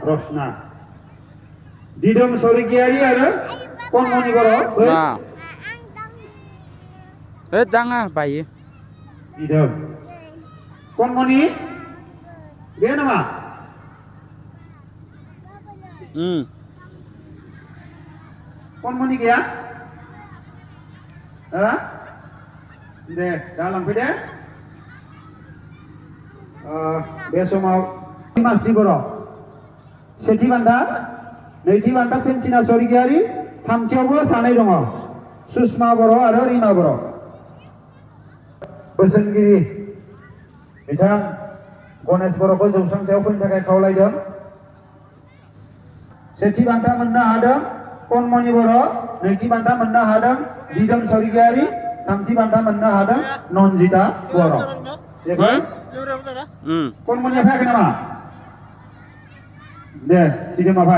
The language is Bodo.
Rosna. Didom Sorigiari ada Konmoni Boro. Nah. Jangan bayi. Didom. Konmoni? Dia nama? Konmoni dia? Deh, dalam pede. Besok mau Mas di Boro. Seti Banda, Neti Banda Pencina Sorigiari, Tamtiago Sanai Dongo, Susma Boro, ada Rima Boro. Bersendiri, Bidang Gones Boro ko jausan saya pun jaga kau lagi dong. Seti Banda mana ada, Konmoni Boro, Neti Banda mana ada, Didam Sorigiari, Tamti Banda mana ada, Nonjita Boro. Ya kan? Konmoni apa kenapa? Deh, tidak apa.